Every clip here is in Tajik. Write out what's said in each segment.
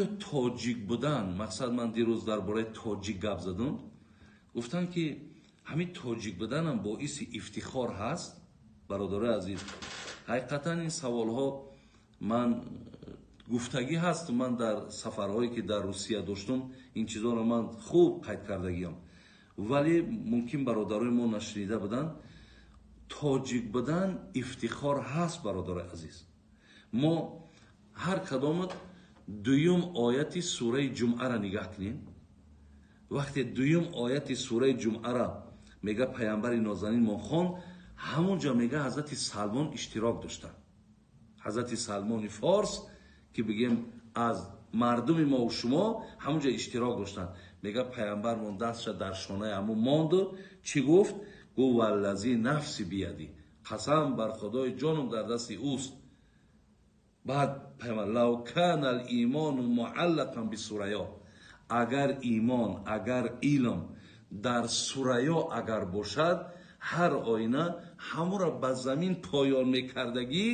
Тоҷик будан, мақсад, ман дирӯз дар бораи тоҷик гап задам, гуфтанд, ки ҳамин тоҷик буданам боиси ифтихор ҳаст. Бародарои азиз, ҳақиқатан ин саволҳо ман гуфтагӣ ҳаст. Ман дар сафарҳое, ки дар Русия доштум, ин чизоро ман хуб қайд кардагиам, вале мумкин бародарои мо нашунида буданд. Тоҷик будан ифтихор ҳаст, бародарои азиз. Мо ҳар кадомат дуюм ояти сураи Ҷумъаро нигаҳ кунем. Вақте дуюм ояти сураи Ҷумъара мега паямбари нозанин мо хон, ҳамон ҷо мега ҳазрати Салмон иштирок доштанд. Ҳазрати Салмони Форс, ки бигем аз мардуми мову шумо, ҳамон ҷо иштирок доштанд. Мега паямбармон дастша дар шонаи ҳамун монду чӣ гуфт? Гуфт: «Валлази нафси бияди», қасам бар Худои ҷонум дар дасти ӯст. Баъд паямбар: «Лав кана л-имону муаллақан бисурайё», агар имон, агар илм дар Сурайё агар бошад, ҳар оина ҳамуро ба замин поён мекардагӣ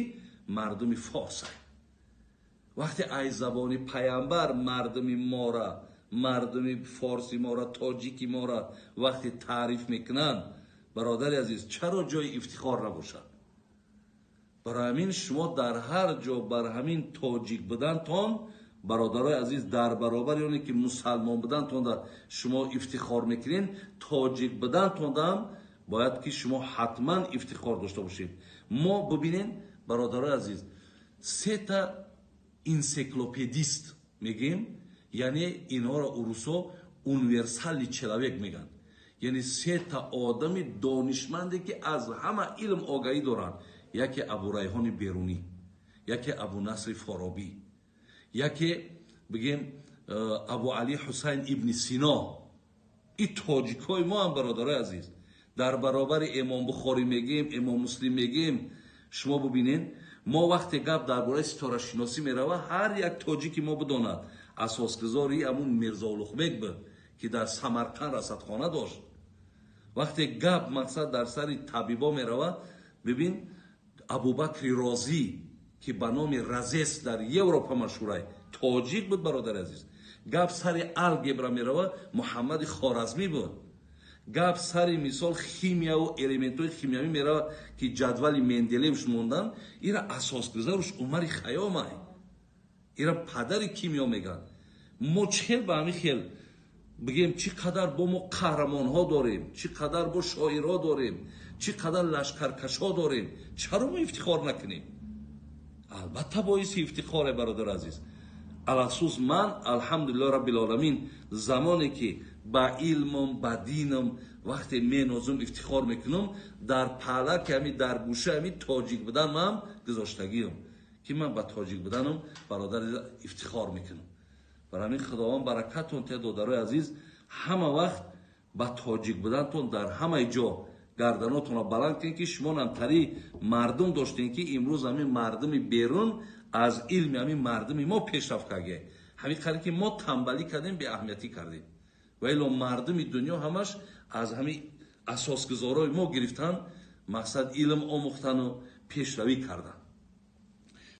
мардуми форс. Вақте ай забони паямбар мардуми мора, мардуми форси мора, тоҷики мора вақте таъриф мекунанд, бародари азиз, чаро ҷои ифтихор набошад? Барои ҳамин шумо дар ҳар ҷо бар ҳамин тоҷик будантон, бародарои азиз, дар баробари оне ки мусалмон будантон шумо ифтихор мекунед, тоҷик будантондам бояд ки шумо ҳатман ифтихор дошта бошед. Мо бибинем, бародарои азиз, сета энсиклопедист мегӯем, яъне инҳоро урусо универсальный человек мегӯянд, яъне сета одами донишманде, ки аз ҳама илм огаҳӣ доранд: яке Абурайҳони Берунӣ, яке Абунасри Форобӣ, яке бигем Абу Али Ҳусайн ибни Сино. И тоҷикҳои мо ҳам, бародарои азиз, дар баробари Имом Бухорӣ мегӯем, Имом Муслим мегӯем. Шумо бубинед, мо вақте гап дар бораи ситорашиносӣ мерава, ҳар як тоҷики мо бидонад, асосгузори ҳамун Мирзо Улуғбек буд, ки дар Самарқанд расадхона дошт. Вақте гап, мақсад, дар сари табибо мерава, бибин, Абубакри Розӣ, ки ба номи Разес дар Европа машҳурай, тоҷик буд, бародари азиз. Гап сари алгебра мерава, Муҳаммади Хоразмӣ буд. Гап сари, мисол, химияву элементҳои химиявӣ мерава, ки ҷадвали Менделеевш мондан, ира асосгузаруш Умари Хайёмай, ира падари кимиё мегӯянд. Мо чӣ хел ба ҳамин хел бигем, чӣ қадар бо мо қаҳрамонҳо дорем, чӣ қадар бо шоирҳо дорем, чӣ қадар лашкаркашҳо дорем, чаро мо ифтихор накунем? Албатта, боиси ифтихоре, бародар азиз. Алахусус ман, алҳамдулиллоҳ раббил оламин, замоне ки ба илмам, ба динам вақте менозум, ифтихор мекунам, дар паҳлаки ҳами, дар гӯша ҳами тоҷик будан ман гузоштагиам, ки ман ба тоҷик буданам, бародар, ифтихор мекунам. Бар ҳамин Худованд баракатон те, додарои азиз. Ҳама вақт ба тоҷик будантон дар ҳамаи ҷо гарданотонро баланд кунед, ки шумо намтари мардум доштем, ки имрӯз ҳамин мардуми берун аз илми ҳамин мардуми мо пешрафт карда. Ҳамин қадр ки мо тамбалӣ кардем, беаҳамиятӣ кардем, ва ило мардуми дунё ҳамаш аз ҳамин асосгузорои мо гирифтан, мақсад, илм омӯхтану пешравӣ кардан.